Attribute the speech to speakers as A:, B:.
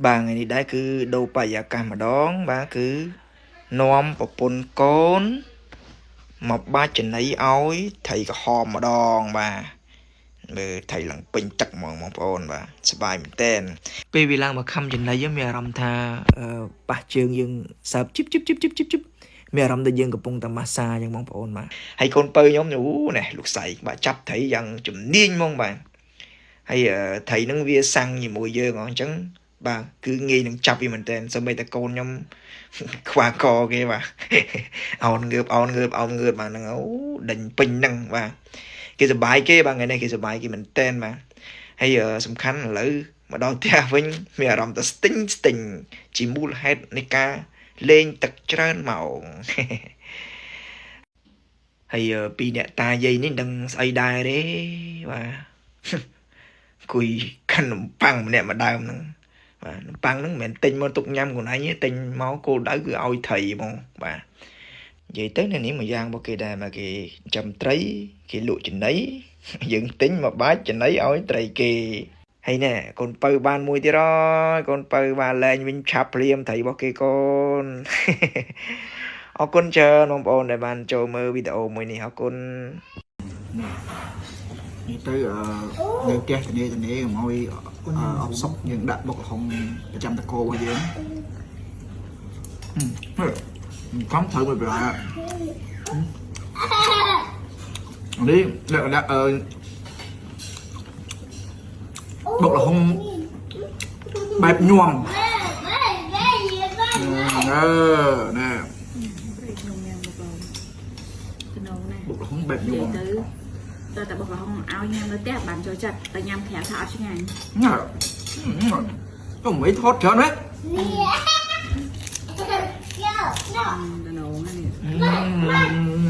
A: បាទថ្ងៃនេះដែរគឺដូរបរិយាកាសម្ដងបាទគឺនាំប្រពន្ធកូនមកបាច់ចំណីឲ្យត្រីក្រហមម្ដងបាទមើលត្រីឡើងពេញទឹកហ្មងបងប្អូនបាទសប្បាយមែនតើពេលវាឡើងមកខំចំណីមានអារម្មណ៍ថាអឺប៉ះជើងយើងសើបជីបជីបជីបជីបជីបជីបមានអារម្មណ៍ថាយើងកំពុងតែម៉ាស្សាអញ្ចឹងបងប្អូនបាទហើយកូនពៅខ្ញុំអូណែលោកសៃបាទចាប់ត្រីយ៉ាងជំនាញហ្មងបាទហើយត្រីហ្នឹងវាសាំងជាមួយយើងអញ្ចឹងបាទគឺងាយនឹងចាប់វាមែនតើសូម្បីតែកូនខ្ញុំ ខ្វះកគេបាទ អោនងើបអោនងើបអោនងើបបាទហ្នឹងអូដេញពេញហ្នឹងបាទគេសប្បាយគេបាទថ្ងៃនេះគេសប្បាយគេមែនតើបាទហើយសំខាន់ឥឡូវមកដល់ផ្ទះវិញមានអារម្មណ៍ទៅស្ទិញស្ទិញជាមូលហេតុនៃការលេងទឹកច្រើនម៉ោង ហើយពីអ្នកតាយាយនេះមិនដឹងស្អីដែរទេបាទ គួយកាន់នំប៉័ងម្នាក់មួយដើមហ្នឹងបាទនំប៉័ងហ្នឹងមិនមែនទិញមកទុកញ៉ាំខ្លួនឯងទេទិញមកគោលដៅគឺឲ្យត្រីហ្មងបាទនិយាយទៅនៅនេះមួយយ៉ាងរបស់គេដែរមកគេចាំត្រីគេលក់ចំណី យើងទិញមកបាច់ចំណីឲ្យត្រីគេហើយណែកូនពៅបានមួយទៀតហើយកូនពៅបានលែងវិញឆាប់ភ្លាមត្រីរបស់គេកូន អរគុណច្រើនបងប្អូនដែលបានចូលមើលវីដេអូមួយនេះអរគុណ
B: នេះទៅអឺនៅផ្ទះធានាធានាកុំឲ្យអបសុកយើងដាក់បុកល្ហុងប្រចាំតកោរបស់យើងហឹមខំត្រូវមួយប្រហែលនេះដាក់ដាក់អឺបុកល្ហុងបែបញោមអឺណែ
C: ខ្ញុំញ៉ាំបងក្នុងណា
B: បុកល្ហុងបែបញោម
C: និយាយទៅតើតែបុកល្ហុងឲ្យញ៉ាំនៅផ្ទះបានចូលចិត្តតែញ៉ាំក្រៅថាអត់ឆ្ងាញ់
B: ញ៉ាកុំមិនថតច្រើនណា
C: តំណងនេះ